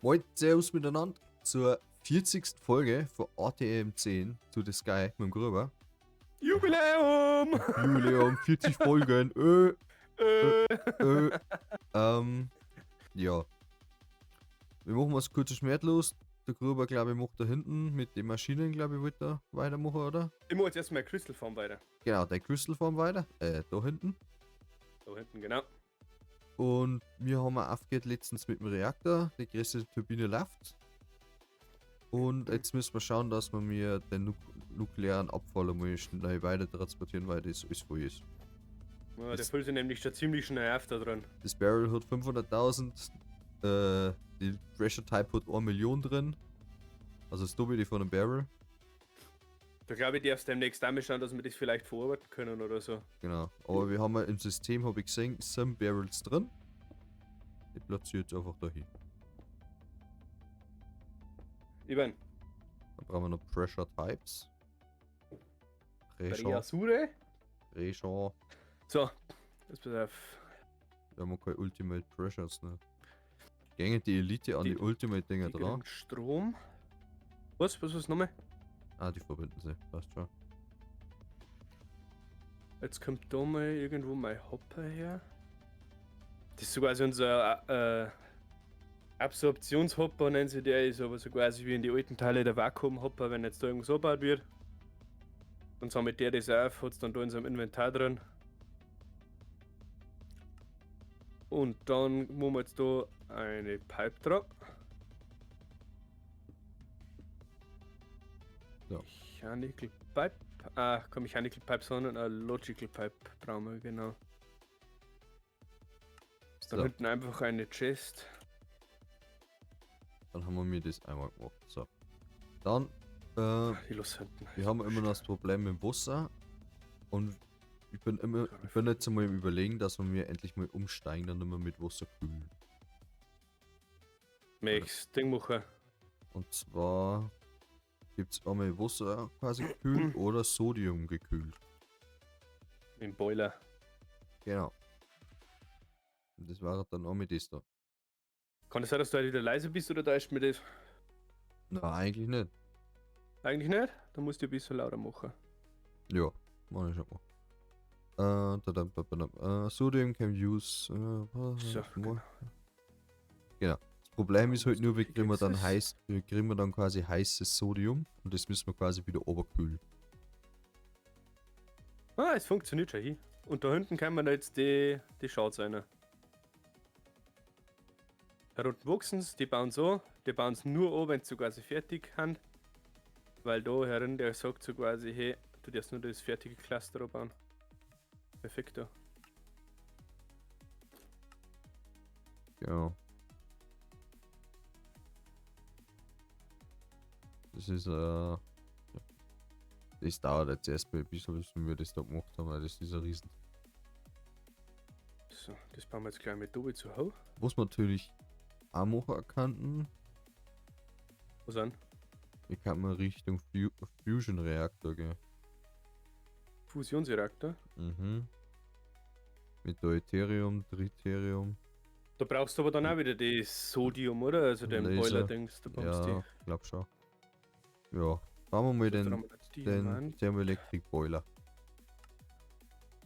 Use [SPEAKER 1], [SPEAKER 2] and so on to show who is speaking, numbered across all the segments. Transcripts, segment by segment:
[SPEAKER 1] Moin, servus miteinander zur 40. Folge von ATM 10 to the Sky mit dem Gruber.
[SPEAKER 2] Jubiläum!
[SPEAKER 1] Jubiläum, 40 Folgen. Ja. Wir machen was kurz und schmerzlos. Der Gruber, glaube ich, macht da hinten mit den Maschinen, glaube ich, wollte er weitermachen, oder?
[SPEAKER 2] Ich mach jetzt erstmal Crystal Farm weiter.
[SPEAKER 1] Genau, der Crystal Farm weiter. Da hinten.
[SPEAKER 2] Da hinten, genau.
[SPEAKER 1] Und wir haben auch aufgehört letztens mit dem Reaktor. Die größte Turbine läuft. Und jetzt müssen wir schauen, dass wir mir den nuklearen Abfall einmal schnell weiter transportieren, weil das alles voll ist.
[SPEAKER 2] Ja, der füllt sich nämlich schon ziemlich schnell auf da drin.
[SPEAKER 1] Das Barrel hat 500.000, die Pressure Type hat 1 Million drin. Also das Doppelte von dem Barrel.
[SPEAKER 2] Da glaube ich, darfst du demnächst auch mal schauen, dass wir das vielleicht verarbeiten können oder so.
[SPEAKER 1] Genau, aber wir haben ja im System, hab ich gesehen, 7 Barrels drin. Die platziere ich jetzt einfach da hin.
[SPEAKER 2] Ich bin.
[SPEAKER 1] Da brauchen wir noch Pressure Types. Pressure.
[SPEAKER 2] Pressure.
[SPEAKER 1] Pressure.
[SPEAKER 2] So, jetzt pass auf.
[SPEAKER 1] Wir haben keine Ultimate Pressures, ne? Gänge die Elite an die Ultimate-Dinger
[SPEAKER 2] Die
[SPEAKER 1] dran.
[SPEAKER 2] kriegen Strom. Was? Was, was nochmal?
[SPEAKER 1] Ah, die verbinden sie. Passt schon.
[SPEAKER 2] Jetzt kommt da mal irgendwo mein Hopper her. Das ist so quasi unser Absorptionshopper, nennen sie der, ist aber so quasi wie in die alten Teile der Vakuumhopper, wenn jetzt da irgendwas abgebaut wird. Und sammelt der das auf, hat's dann da in seinem Inventar drin. Und dann machen wir jetzt da eine Pipe dran.
[SPEAKER 1] Ja.
[SPEAKER 2] Mechanical Pipe. Ah, kein Mechanical Pipe, sondern eine Logical Pipe brauchen wir, genau. Dann
[SPEAKER 1] So.
[SPEAKER 2] hinten einfach eine Chest.
[SPEAKER 1] Dann haben wir mir das einmal gemacht. So. Dann
[SPEAKER 2] Die los hinten.
[SPEAKER 1] wir haben immer noch das Problem mit dem Wasser. Und ich bin jetzt einmal im Überlegen, dass wir mir endlich mal umsteigen, dann immer mit Wasser kühlen.
[SPEAKER 2] Möchtest Ding machen?
[SPEAKER 1] Und zwar gibt's einmal Wasser quasi gekühlt oder Sodium gekühlt.
[SPEAKER 2] Im Boiler.
[SPEAKER 1] Genau. Und das war dann auch mit das da.
[SPEAKER 2] Kann es sein, dass du heute wieder leise bist oder täuscht mir das?
[SPEAKER 1] Na, eigentlich nicht.
[SPEAKER 2] Eigentlich nicht? Dann musst du ein bisschen lauter machen.
[SPEAKER 1] Ja, mach ich schon mal. Da, da, da, da, da. Sodium can use. Was,
[SPEAKER 2] So,
[SPEAKER 1] was,
[SPEAKER 2] genau.
[SPEAKER 1] Genau. Das Problem ist halt nur, wir
[SPEAKER 2] Wie
[SPEAKER 1] kriegen wir
[SPEAKER 2] geht's
[SPEAKER 1] dann
[SPEAKER 2] das?
[SPEAKER 1] heiß, wir kriegen wir dann quasi heißes Sodium und das müssen wir quasi wieder oberkühlen.
[SPEAKER 2] Ah, es funktioniert schon hier. Und da hinten kann man jetzt die Shards rein. Da unten wachsen's, die bauen so, die bauen es nur an, wenn sie so quasi fertig haben. Weil da herin, der sagt so quasi, hey, du darfst nur das fertige Cluster bauen. Perfekt da.
[SPEAKER 1] Genau. Das ist ja. Das dauert jetzt erstmal ein bisschen, bis wir das da gemacht haben, weil das ist ein Riesen.
[SPEAKER 2] So, das bauen wir jetzt gleich mit Dobi zu Hause.
[SPEAKER 1] Was wir natürlich auch machen könnten.
[SPEAKER 2] Was an?
[SPEAKER 1] Ich kann mal Richtung Fusion-Reaktor gehen.
[SPEAKER 2] Fusionsreaktor?
[SPEAKER 1] Mhm. Mit Deuterium, Tritium.
[SPEAKER 2] Da brauchst du aber dann auch wieder das Sodium, oder? Also den
[SPEAKER 1] Laser.
[SPEAKER 2] Boiler-Dings, da brauchst du
[SPEAKER 1] Ja,
[SPEAKER 2] die.
[SPEAKER 1] glaub schon. Ja, bauen wir mal
[SPEAKER 2] So, dann haben wir das
[SPEAKER 1] den
[SPEAKER 2] Diamant.
[SPEAKER 1] Thermoelektrik Boiler.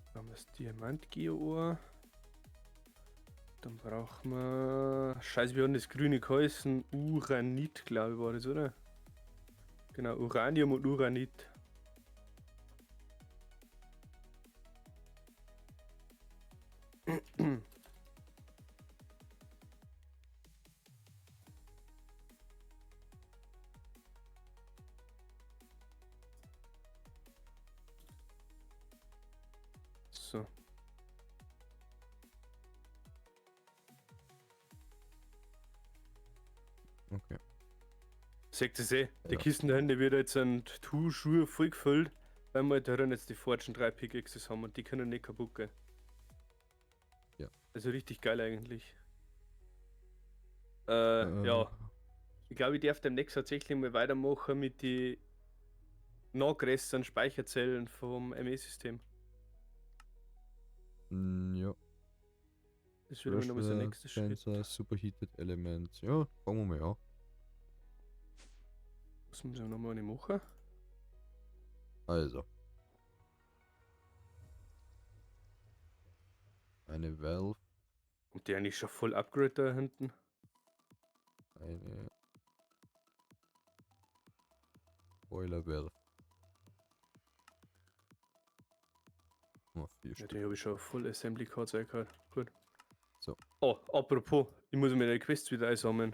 [SPEAKER 2] Dann haben wir das Diamant-Geo. Dann brauchen wir. Scheiße, wir haben das grüne geheißen. Uranit, glaube ich, war das, oder? Genau, Uranium und Uranit. So.
[SPEAKER 1] Okay.
[SPEAKER 2] Seht ihr eh? Die
[SPEAKER 1] Ja.
[SPEAKER 2] Kisten da hinten wird jetzt ein Schuhe voll gefüllt, weil wir da jetzt die Fortune 3 Pickaxes haben und die können nicht kaputt gehen.
[SPEAKER 1] Ja.
[SPEAKER 2] Also richtig geil eigentlich. Ja. Ich glaube, ich darf demnächst tatsächlich mal weitermachen mit den noch größeren Speicherzellen vom ME-System.
[SPEAKER 1] Ja.
[SPEAKER 2] Das wird nochmal so der nächste Schritt.
[SPEAKER 1] Sensor, Superheated Element. Ja, fangen wir mal an.
[SPEAKER 2] Was müssen wir nochmal machen?
[SPEAKER 1] Also. Eine Valve.
[SPEAKER 2] Und die eigentlich schon voll Upgrade da hinten?
[SPEAKER 1] Eine Boiler Valve. Mal 4
[SPEAKER 2] Ja,
[SPEAKER 1] Stück.
[SPEAKER 2] den habe ich schon voll Assembly Cards eingehört. Gut.
[SPEAKER 1] So.
[SPEAKER 2] Oh, apropos, ich muss mir die Quests wieder einsammeln.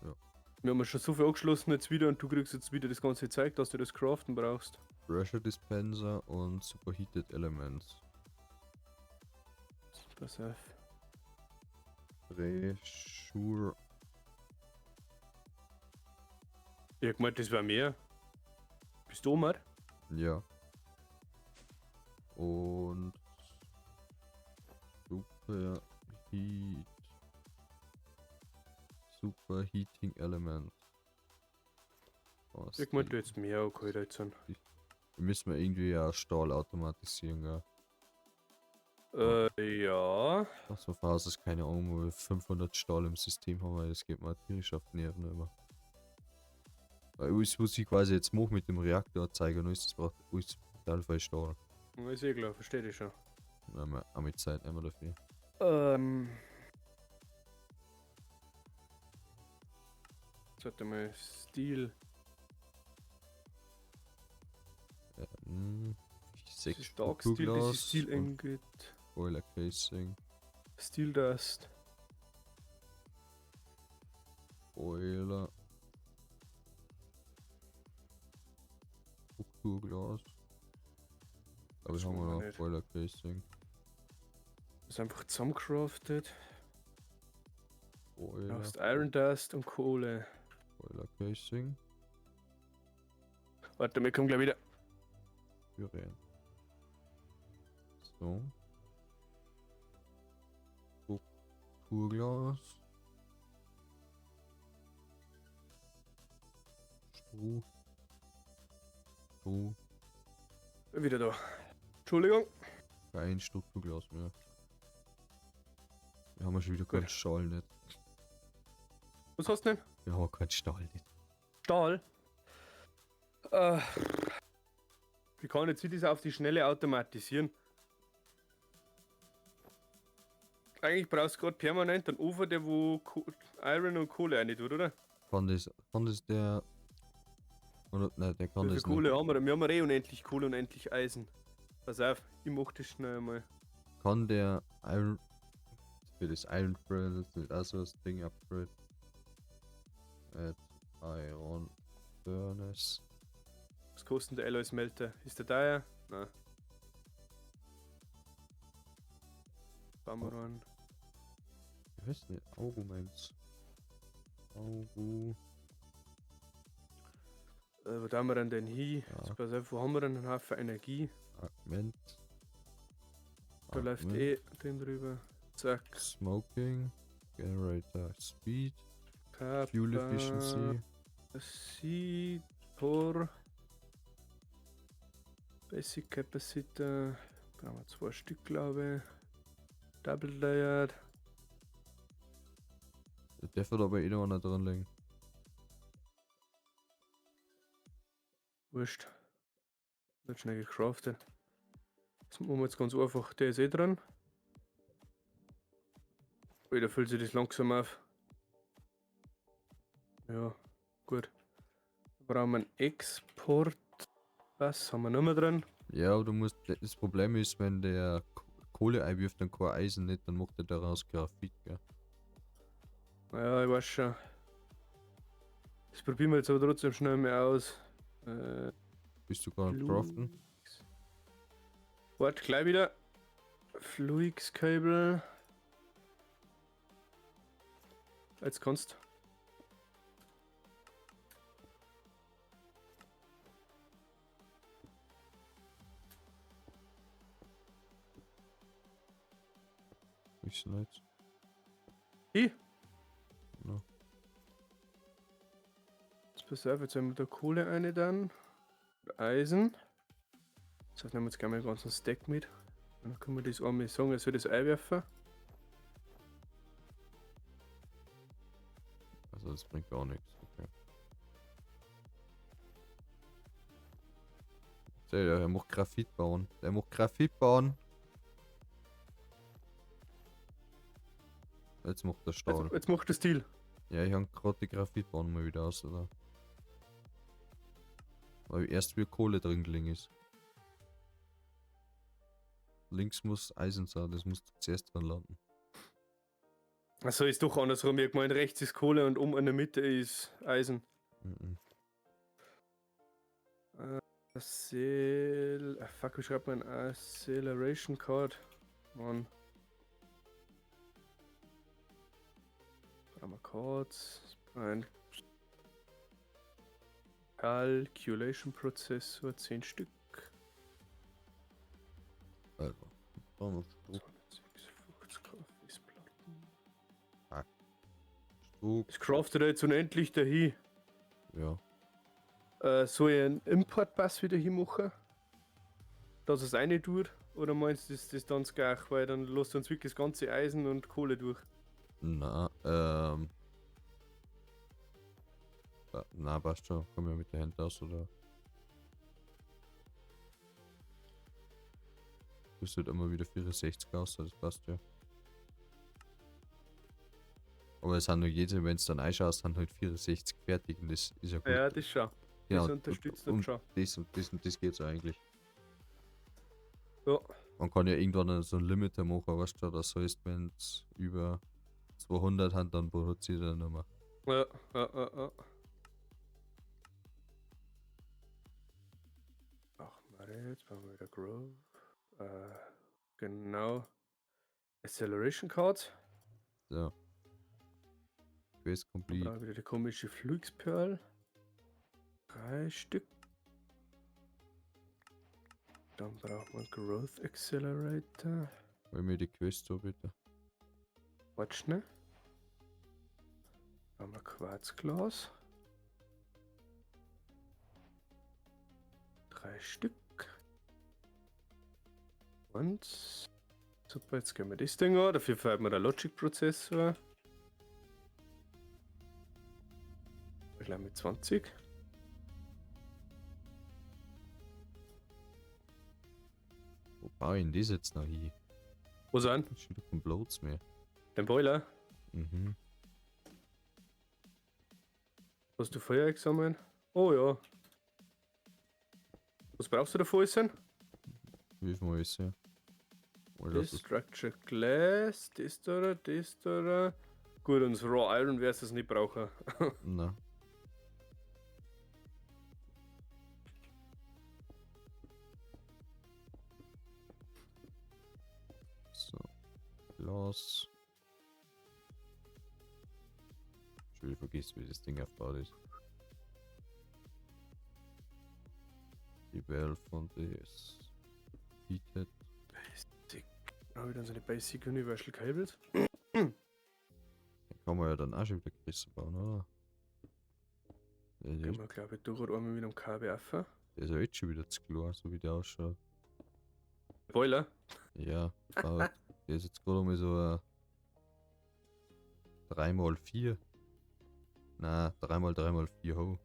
[SPEAKER 1] Ja.
[SPEAKER 2] Wir haben ja schon so viel angeschlossen jetzt wieder und du kriegst jetzt wieder das ganze Zeug, dass du das Craften brauchst.
[SPEAKER 1] Pressure Dispenser und Superheated Elements.
[SPEAKER 2] Pass auf.
[SPEAKER 1] Pressure.
[SPEAKER 2] Ich hab gemeint, das war mehr. Bist du Omar?
[SPEAKER 1] Ja. Und Super Heat. Super Heating Element. Was?
[SPEAKER 2] Ich hab gemeint, du hättest mehr angeholt jetzt.
[SPEAKER 1] Müssen wir irgendwie ja Stahl automatisieren, gell?
[SPEAKER 2] Ja.
[SPEAKER 1] Das war Phase ist keine Ahnung, wo wir 500 Stahl im System haben, weil das geht mir tierisch auf die Nerven immer. Weil alles, was ich quasi jetzt mache mit dem Reaktorerzeuger, ist, das braucht alles total viel Stahl.
[SPEAKER 2] Ja, ist eh klar, verstehe ich schon.
[SPEAKER 1] Dann haben wir auch mit Zeit einmal dafür.
[SPEAKER 2] Sollte mal Steel. Das
[SPEAKER 1] 6
[SPEAKER 2] ist Dark Steel, das ist Steel
[SPEAKER 1] und
[SPEAKER 2] Ingot.
[SPEAKER 1] Boiler Casing.
[SPEAKER 2] Steel Dust.
[SPEAKER 1] Boiler. Strukturglas. Aber
[SPEAKER 2] Das
[SPEAKER 1] ich haben wir
[SPEAKER 2] wollen wir
[SPEAKER 1] noch
[SPEAKER 2] nicht.
[SPEAKER 1] Boiler Casing.
[SPEAKER 2] Das ist einfach zusammencraftet.
[SPEAKER 1] Boiler.
[SPEAKER 2] Brauchst Iron Dust und Kohle.
[SPEAKER 1] Boiler Casing.
[SPEAKER 2] Warte, wir kommen gleich wieder.
[SPEAKER 1] Pyren. So. Strukturglas. Stroh. Stroh.
[SPEAKER 2] Wieder da. Entschuldigung.
[SPEAKER 1] Kein Strukturglas mehr. Wir haben ja schon wieder
[SPEAKER 2] Gut.
[SPEAKER 1] keinen Stahl nicht.
[SPEAKER 2] Was hast du denn?
[SPEAKER 1] Wir haben keinen Stahl nicht.
[SPEAKER 2] Stahl. Wie kann jetzt das auf die Schnelle automatisieren? Eigentlich brauchst du gerade permanent einen Ofen, der wo Iron und Kohle rein tut, oder?
[SPEAKER 1] Kann das der. Oder, nein, der kann
[SPEAKER 2] Wie viel
[SPEAKER 1] das
[SPEAKER 2] Kohle
[SPEAKER 1] nicht.
[SPEAKER 2] haben wir denn? Wir haben ja eh unendlich Kohle und unendlich Eisen. Pass auf, ich mach das schnell einmal.
[SPEAKER 1] Kann der Iron. Für das Iron Furnace nicht auch so das Ding upgrade? Add Iron Furnace.
[SPEAKER 2] Was kostet denn der Alloy Smelter? Ist der teuer? Nein. Bauen wir rein.
[SPEAKER 1] Ich weiß nicht, Auguments. Augu.
[SPEAKER 2] Wo tun wir denn hin?
[SPEAKER 1] Ja.
[SPEAKER 2] Jetzt pass auf, wo haben wir denn einen Haufen Energie?
[SPEAKER 1] Augment.
[SPEAKER 2] Da läuft
[SPEAKER 1] Augment.
[SPEAKER 2] eh den drüber. Zack.
[SPEAKER 1] Smoking. Generator Speed. Fuel Efficiency.
[SPEAKER 2] Capacitor. Basic Capacitor. Brauchen wir 2 Stück, glaube ich. Double Layered.
[SPEAKER 1] Der darf aber eh noch einer dran liegen.
[SPEAKER 2] Wurscht. Wird schnell gecraftet. Das machen wir jetzt ganz einfach. Der ist eh dran. Alter, füllt sich das langsam auf. Ja, gut. Da brauchen wir einen Export. Was haben wir noch mehr drin?
[SPEAKER 1] Ja, aber du musst. Das Problem ist, wenn der Kohle einwirft und kein Eisen nicht, dann macht er daraus Graphit, gell?
[SPEAKER 2] Ja, ich weiß schon. Das probieren wir jetzt aber trotzdem schnell mal aus.
[SPEAKER 1] Bist du gerade am Craften?
[SPEAKER 2] Flux. Warte, gleich wieder. Flux Cable. Jetzt kannst.
[SPEAKER 1] Ich nicht.
[SPEAKER 2] Ich?
[SPEAKER 1] No.
[SPEAKER 2] Jetzt pass auf, jetzt haben wir da Kohle eine dann. Eisen. Das heißt, nehmen wir jetzt gleich mal den ganzen Stack mit. Dann können wir das einmal sagen, er soll das einwerfen.
[SPEAKER 1] Also das bringt gar nichts. Okay. So, der macht Graphit bauen. Der macht Graphit bauen. Jetzt macht der Stahl.
[SPEAKER 2] Jetzt macht der Stil.
[SPEAKER 1] Ja, ich hab gerade die Graphitbahn mal wieder aus, oder? Weil erst wie Kohle drin gelegen ist. Links muss Eisen sein, das muss zuerst drin landen.
[SPEAKER 2] Achso, ist doch andersrum. Ich gemeint, rechts ist Kohle und oben in der Mitte ist Eisen.
[SPEAKER 1] Mhm.
[SPEAKER 2] Fuck, wie schreibt man Acceleration Card? Mann. Brauchen wir Cards. Ein Calculation Prozessor, 10 Stück.
[SPEAKER 1] Also, brauchen wir Stroh.
[SPEAKER 2] 256 Festplatten.
[SPEAKER 1] Stroh.
[SPEAKER 2] Es craftet jetzt unendlich dahin.
[SPEAKER 1] Ja.
[SPEAKER 2] Soll ich einen Importpass wieder hinmachen? Dass es eine tut? Oder meinst du, das ist dann gar, weil dann lässt uns wirklich das ganze Eisen und Kohle durch?
[SPEAKER 1] Na, na, passt schon. Komm ja mit der Hand aus, oder? Bist halt immer wieder 64 aus, das passt ja. Aber es sind nur jede, wenn es dann einschaust, sind halt 64 fertig und das ist ja gut.
[SPEAKER 2] Ja, das schon.
[SPEAKER 1] Genau,
[SPEAKER 2] Das unterstützt
[SPEAKER 1] und
[SPEAKER 2] uns schon.
[SPEAKER 1] Das und das und das geht so eigentlich.
[SPEAKER 2] Ja.
[SPEAKER 1] Man kann ja irgendwann so ein Limiter machen, weißt du, das heißt, wenn es über 200 hat, dann produziert er nicht mehr.
[SPEAKER 2] Ja. Ach, Maria, jetzt brauchen wir wieder Growth. Genau. Acceleration Card.
[SPEAKER 1] So. Quest complete.
[SPEAKER 2] Dann wieder die komische Fluxpearl. 3 Stück. Dann braucht man Growth Accelerator.
[SPEAKER 1] Hol mir die Quest so bitte.
[SPEAKER 2] Warte schnell. Dann haben wir Quarzglas. 3 Stück. Und super, jetzt gehen wir das Ding an. Dafür fehlt mir der Logic Prozessor. Gleich mit 20.
[SPEAKER 1] Wo baue ich denn das jetzt noch hin?
[SPEAKER 2] Wo sind?
[SPEAKER 1] Ist schon kein Platz mehr.
[SPEAKER 2] Den Boiler?
[SPEAKER 1] Mhm.
[SPEAKER 2] Hast du Feuerexamen? Oh ja. Was brauchst du davor denn?
[SPEAKER 1] Wie viel ist ja? Oder das ist
[SPEAKER 2] Structure Glass, das da, das da. Gut, und das Raw Iron wirst du es nicht brauchen.
[SPEAKER 1] Na. So. Glas. Schon wieder vergisst, wie das Ding aufgebaut ist. Die Valve von das Heated.
[SPEAKER 2] Basic. Da habe ich dann so eine Basic Universal Cables.
[SPEAKER 1] Den kann man ja dann auch schon wieder größer bauen, oder? Der
[SPEAKER 2] Können wir, glaube ich, durch und einmal mit einem Kabel auf.
[SPEAKER 1] der ist ja jetzt schon wieder zu klar, so wie der ausschaut.
[SPEAKER 2] Boiler?
[SPEAKER 1] Ja, aber der ist jetzt gerade mal so ein 3x4. Na, 3x3x4 ho.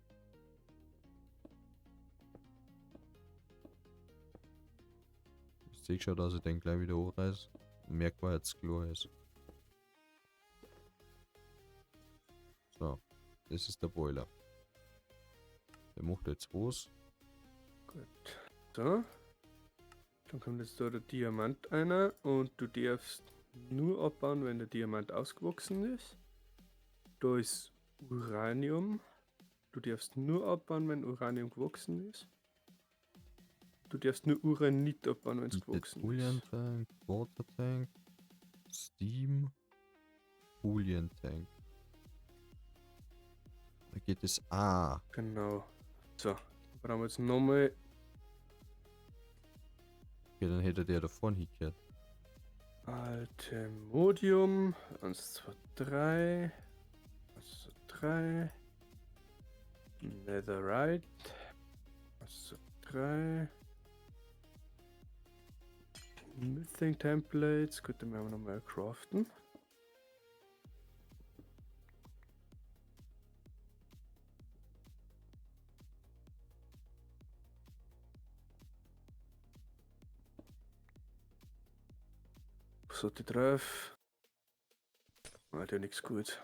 [SPEAKER 1] Ich sehe schon, dass ich den gleich wieder hochreiß. Merkt man jetzt klar ist. So, das ist der Boiler. Der macht jetzt was.
[SPEAKER 2] Gut. So. Dann kommt jetzt da der Diamant einer und du darfst nur abbauen, wenn der Diamant ausgewachsen ist. Da ist Uranium. Du darfst nur abbauen, wenn Uranium gewachsen ist. Du darfst nur Uranit abbauen, wenn es gewachsen
[SPEAKER 1] Bullion
[SPEAKER 2] ist.
[SPEAKER 1] Tank, Water Tank, Steam, Bullion Tank. Da geht es A.
[SPEAKER 2] Genau. So, dann brauchen wir jetzt nochmal.
[SPEAKER 1] Okay, dann hätte der da vorne hingehört.
[SPEAKER 2] Altemodium. 1, 2, 3. 1, 2, 3. Netherite. 1, 2, 3. Smithing Templates. Gut, dann werden wir nochmal craften. Was hat die drauf? Ah, der nix gut.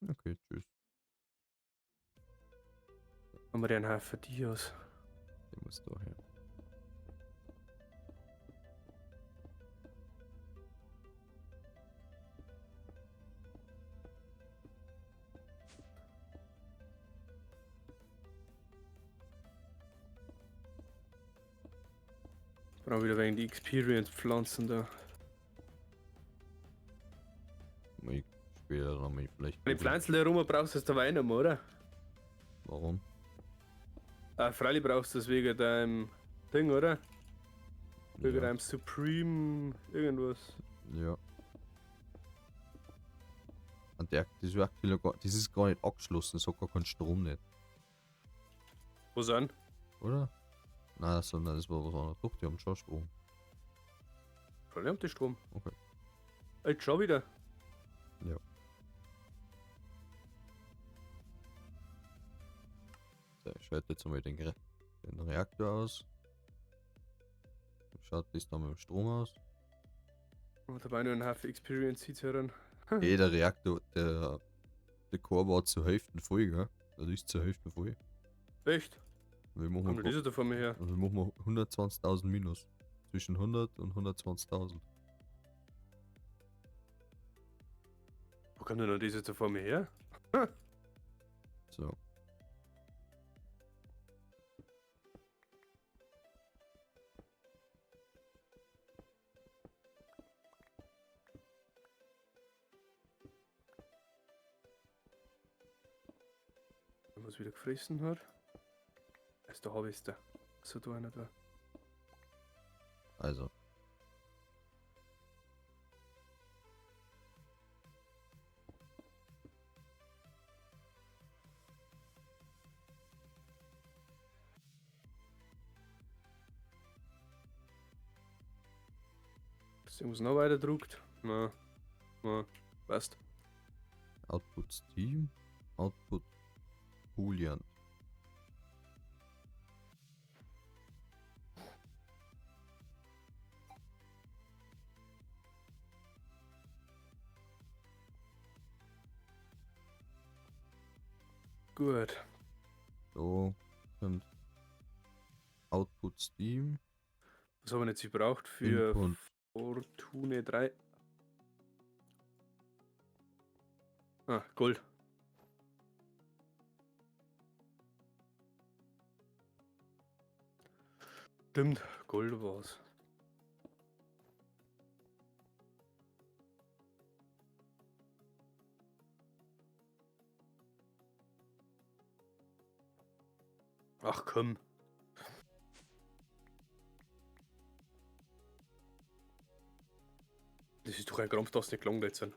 [SPEAKER 1] Okay, tschüss.
[SPEAKER 2] Haben wir einen Haufen Dias.
[SPEAKER 1] Der muss da her.
[SPEAKER 2] Brauchen wieder wegen die Experience-Pflanzen da.
[SPEAKER 1] Ich später noch mal vielleicht.
[SPEAKER 2] Die Pflanzen da rum brauchst du das dabei nicht mehr, oder?
[SPEAKER 1] Warum?
[SPEAKER 2] Ah, freilich brauchst du das wegen deinem Ding, oder? Wegen
[SPEAKER 1] Ja.
[SPEAKER 2] deinem Supreme irgendwas.
[SPEAKER 1] Ja. Und der, das, ist aktuell gar, das ist gar nicht angeschlossen, das hat gar keinen Strom nicht.
[SPEAKER 2] Wo sind?
[SPEAKER 1] Oder? Nein, sondern das war was anderes. Doch, die haben schon Strom.
[SPEAKER 2] Freilich haben die Strom.
[SPEAKER 1] Okay.
[SPEAKER 2] Jetzt schon wieder.
[SPEAKER 1] Ja. So, ich schalte jetzt einmal den Reaktor aus. Schaut das da mit dem Strom aus?
[SPEAKER 2] Und dabei nur ein Haufen Experience Seeds heran.
[SPEAKER 1] Ey, der Reaktor, der Core war zur Hälfte voll, gell? Das ist zur Hälfte voll.
[SPEAKER 2] Echt?
[SPEAKER 1] Wir machen,
[SPEAKER 2] Kommt das da vor mir her?
[SPEAKER 1] wir machen 120.000 minus. Zwischen 100 und 120.000.
[SPEAKER 2] Wo kommt denn das jetzt da vor mir her?
[SPEAKER 1] So.
[SPEAKER 2] Was wieder gefressen hat. Also da habe ich es da. So da einer da.
[SPEAKER 1] Also.
[SPEAKER 2] Ist irgendwas noch weiter druckt? Na. Na. Passt.
[SPEAKER 1] Output Steam, Output Boolean.
[SPEAKER 2] Gut.
[SPEAKER 1] So kommt Output Steam.
[SPEAKER 2] Was haben wir jetzt gebraucht für
[SPEAKER 1] Input.
[SPEAKER 2] Fortune 3? Ah, Gold. Stimmt, Gold war's. Ach komm. Das ist doch ein Krampf, dass nicht gelangt sind.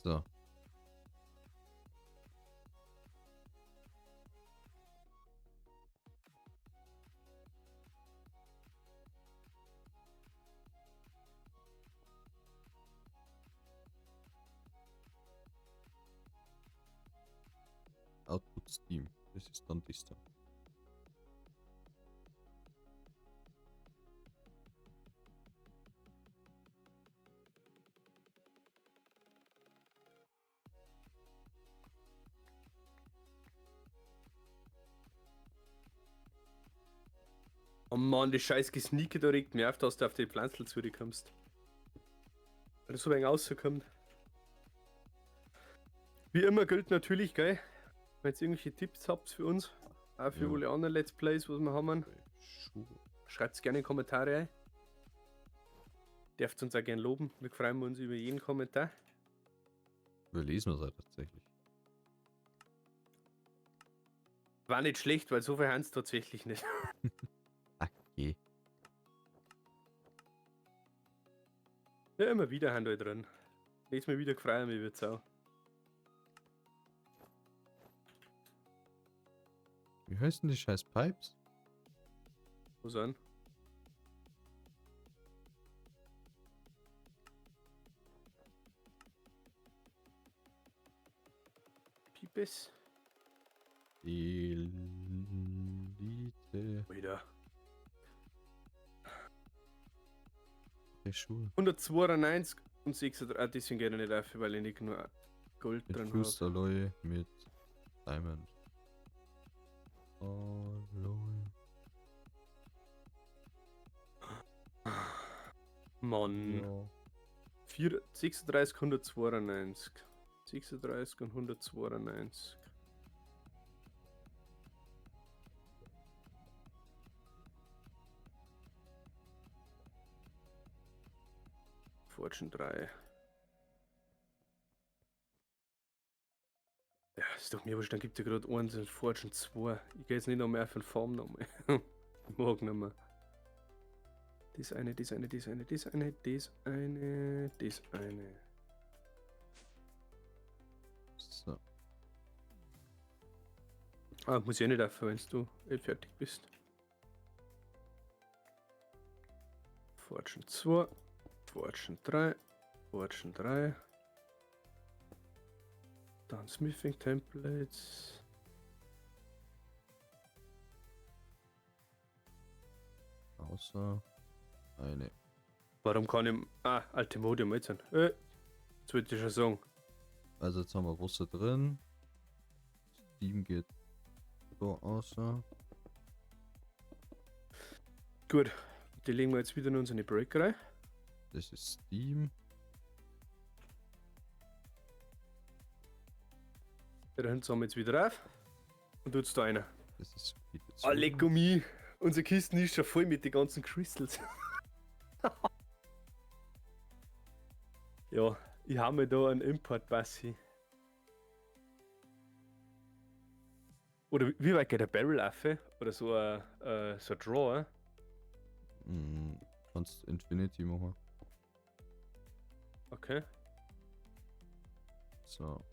[SPEAKER 1] So. Output Steam. Das ist dann das da.
[SPEAKER 2] Oh Mann, die scheiß Gesneake da regt mich auf, dass du auf die Pflanzen zurückkommst. Weil das so wenig rauskommt. Wie immer gilt natürlich, gell? Wenn ihr irgendwelche Tipps habt für uns, auch für
[SPEAKER 1] Ja.
[SPEAKER 2] alle anderen Let's Plays, was wir haben, schreibt es gerne in die Kommentare ein. Dürft uns auch gerne loben. Wir freuen uns über jeden Kommentar.
[SPEAKER 1] Wir lesen es halt tatsächlich.
[SPEAKER 2] War nicht schlecht, weil so viel haben es tatsächlich nicht.
[SPEAKER 1] Okay.
[SPEAKER 2] Ja, immer wieder haben da drin. Nächstes Mal wieder freuen mich wird's auch.
[SPEAKER 1] Wie heißen die scheiß Pipes?
[SPEAKER 2] Wo sind? Pipes?
[SPEAKER 1] Elite.
[SPEAKER 2] Wieder.
[SPEAKER 1] Schuhe.
[SPEAKER 2] 192 und 36. Ah, deswegen geht er nicht auf, weil ich nicht nur Gold
[SPEAKER 1] Mit
[SPEAKER 2] drin habe.
[SPEAKER 1] Fused Alloy, mit Diamond. Alloy.
[SPEAKER 2] Mann.
[SPEAKER 1] Ja.
[SPEAKER 2] 4, 36, 192. 36 und 192. Fortune 3. Ja, ist doch mir wurscht, dann gibt es ja gerade eins und Fortune 2. Ich gehe jetzt nicht noch mehr für den Farm nochmal. Ich mag nicht mehr. Das eine, das eine, das eine, das eine, das eine, das eine.
[SPEAKER 1] So.
[SPEAKER 2] Ah, muss ich eh nicht aufhören, wenn du eh fertig bist. Fortune 2, Fortune 3, Fortune 3. Dann Smithing Templates.
[SPEAKER 1] Außer eine.
[SPEAKER 2] Warum kann ich. Ah, Altimodium jetzt. Jetzt wollte ich schon sagen.
[SPEAKER 1] Also jetzt haben wir Wasser drin. Steam geht da außer.
[SPEAKER 2] Gut, die legen wir jetzt wieder in unsere Break rein.
[SPEAKER 1] Das ist Steam.
[SPEAKER 2] Da hinten haben wir jetzt wieder auf. Und tut's da einer.
[SPEAKER 1] Das ist wieder
[SPEAKER 2] Ah, lecko mi. Unsere Kisten ist schon voll mit den ganzen Crystals. Ja, ich habe mir da einen Import-Bassi. Oder wie weit geht der Barrel auf? Oder so ein Drawer?
[SPEAKER 1] Kannst Infinity machen.
[SPEAKER 2] Okay.
[SPEAKER 1] So.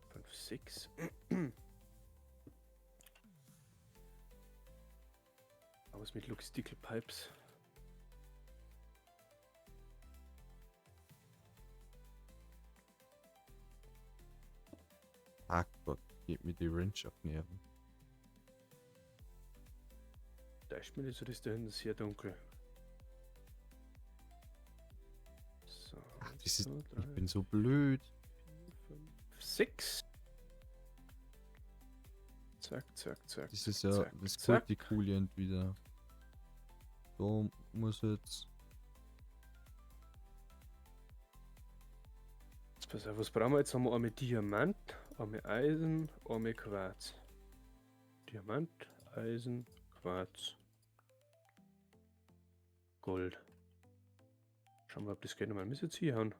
[SPEAKER 2] Fünf, sechs. Aber was mit Logistical Pipes?
[SPEAKER 1] Ach Gott, geht mir die Wrench auf die Nerven.
[SPEAKER 2] Da ist mir nicht so, das da hinten sehr dunkel. So.
[SPEAKER 1] Ach, das ist,
[SPEAKER 2] zwei,
[SPEAKER 1] ich
[SPEAKER 2] drei,
[SPEAKER 1] bin so blöd.
[SPEAKER 2] 4, 5, 6. Zack, zack, zack.
[SPEAKER 1] Das ist ja,
[SPEAKER 2] zack,
[SPEAKER 1] das
[SPEAKER 2] zack.
[SPEAKER 1] holt die Kulie wieder. Da muss jetzt.
[SPEAKER 2] Jetzt pass auf, was brauchen wir jetzt? Haben wir einmal Diamant, einmal Eisen, einmal Quarz. Diamant, Eisen, Quarz. Gold. Schauen wir, ob das geht. Nochmal müssen jetzt hier hauen.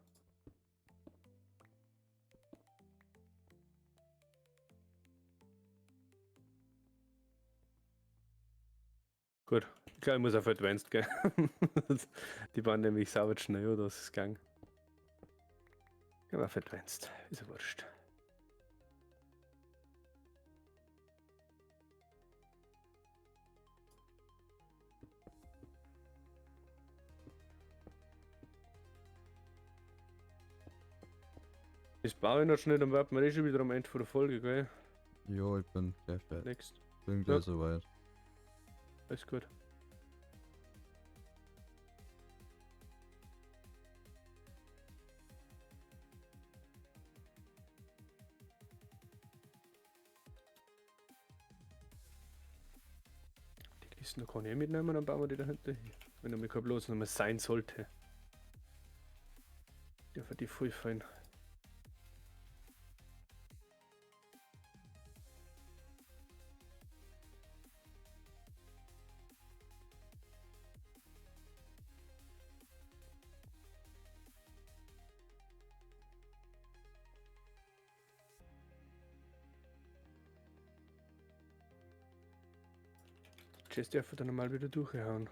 [SPEAKER 2] Gut, ich glaube, ich muss auf Advanced gehen. Die waren nämlich sauber schnell, oder was ist gegangen? Gehen wir auf Advanced, ist ja wurscht. Das baue ich noch schnell, dann warten wir eh schon wieder am Ende von der Folge, gell?
[SPEAKER 1] Ja, ich bin gleich fertig.
[SPEAKER 2] Next.
[SPEAKER 1] Bin gleich
[SPEAKER 2] Ja.
[SPEAKER 1] soweit.
[SPEAKER 2] Alles gut. Die Kisten kann ich eh mitnehmen, dann bauen wir die dahinter hin. Wenn da mal kein Platz noch mehr sein sollte. Der wird die voll fein. Chest darf dann mal wieder durchhauen.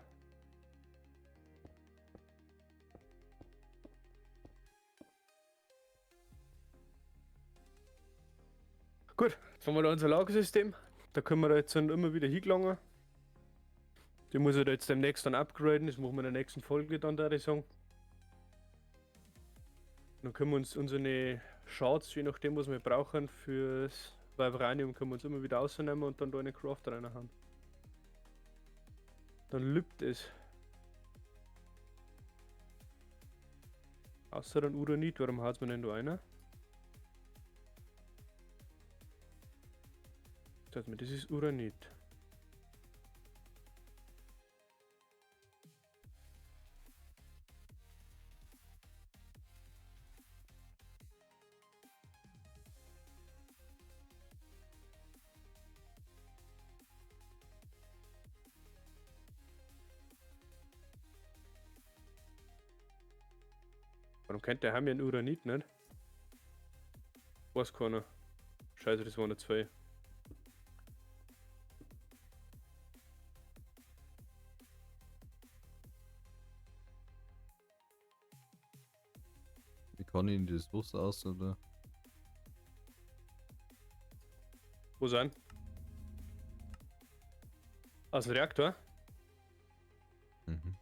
[SPEAKER 2] Gut, jetzt haben wir da unser Lagersystem. Da können wir da jetzt dann immer wieder hingelangen. Die muss ich da jetzt demnächst dann upgraden. Das machen wir in der nächsten Folge dann, da ich sagen. Dann können wir uns unsere Shards, je nachdem was wir brauchen, fürs Vibranium können wir uns immer wieder rausnehmen und dann da in den Craft reinhauen. Dann lübt es. Außer dann Uranit, warum haut man denn da einer? Sag mir, das ist Uranit. Warum kennt der haben ja einen Uranit nicht? Weiß keiner. Scheiße, das waren nur zwei.
[SPEAKER 1] Wie kann ich denn das Wasser aus, oder?
[SPEAKER 2] Wo sind? Aus dem Reaktor?
[SPEAKER 1] Mhm.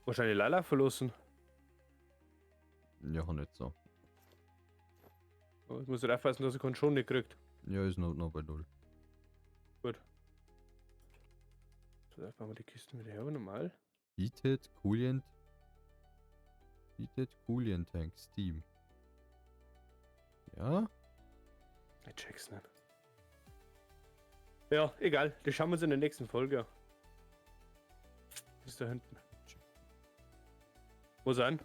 [SPEAKER 2] Wahrscheinlich Lala verlassen.
[SPEAKER 1] Ja, nicht so.
[SPEAKER 2] Aber jetzt muss ich aufpassen, dass er keinen Schon nicht kriegt.
[SPEAKER 1] Ja, ist noch bei 0.
[SPEAKER 2] Gut. So, da bauen wir die Kisten wieder her, aber normal.
[SPEAKER 1] Heated Coolant. Heated Coolant Tank Steam. Ja?
[SPEAKER 2] Ich check's nicht. Ja, egal. Das schauen wir uns in der nächsten Folge an. Das ist da hinten. Wo sind?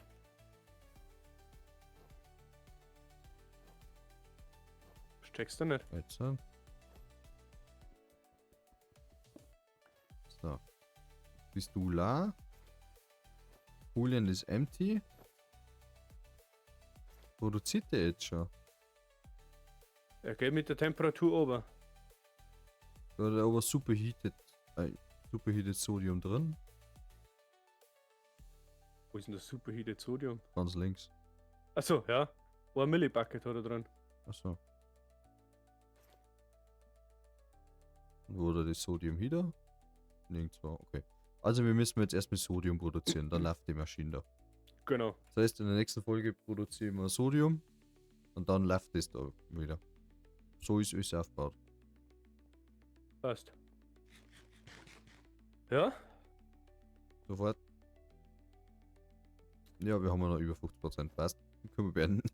[SPEAKER 2] Checkst du nicht?
[SPEAKER 1] Jetzt. So. Bist du la? Coolant ist empty. Produziert der jetzt schon?
[SPEAKER 2] Er geht mit der Temperatur ober.
[SPEAKER 1] Da hat er aber superheated Sodium drin.
[SPEAKER 2] Wo ist denn das superheated Sodium?
[SPEAKER 1] Ganz links.
[SPEAKER 2] Achso, ja. 1 Millibucket hat er drin.
[SPEAKER 1] Achso. Und wo hat er das Sodium wieder? Nirgendwo, okay. Also wir müssen jetzt erstmal Sodium produzieren, dann läuft die Maschine da.
[SPEAKER 2] Genau.
[SPEAKER 1] Das heißt, in der nächsten Folge produzieren wir Sodium und dann läuft das da wieder. So ist es aufgebaut.
[SPEAKER 2] Passt. Ja?
[SPEAKER 1] Sofort. Ja, wir haben ja noch über 50%. Passt. Können wir beenden.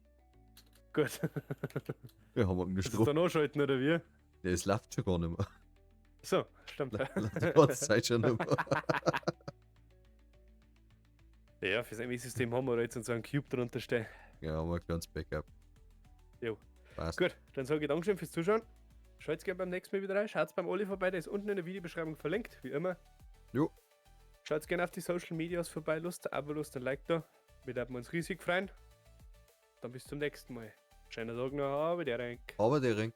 [SPEAKER 2] Gut.
[SPEAKER 1] Wir haben einen
[SPEAKER 2] Willst du
[SPEAKER 1] Strom.
[SPEAKER 2] dann anschalten, oder wie?
[SPEAKER 1] Ja, es läuft schon gar nicht mehr.
[SPEAKER 2] So, stimmt.
[SPEAKER 1] Läuft die ganze Zeit schon nicht mehr.
[SPEAKER 2] Ja, fürs ME-System haben wir jetzt so einen Cube drunter stehen.
[SPEAKER 1] Ja, haben wir ein kleines Backup.
[SPEAKER 2] Jo.
[SPEAKER 1] Passt.
[SPEAKER 2] Gut, dann sage ich Dankeschön fürs Zuschauen. Schaut gerne beim nächsten Mal wieder rein. Schaut beim Olli vorbei, der ist unten in der Videobeschreibung verlinkt, wie immer.
[SPEAKER 1] Jo.
[SPEAKER 2] Schaut gerne auf die Social Medias vorbei, Lust, Abo, Lust, ein Like da. Wir würden uns riesig freuen. Dann bis zum nächsten Mal. Schönen Tag noch, habe der Renk.
[SPEAKER 1] Aber der Renk.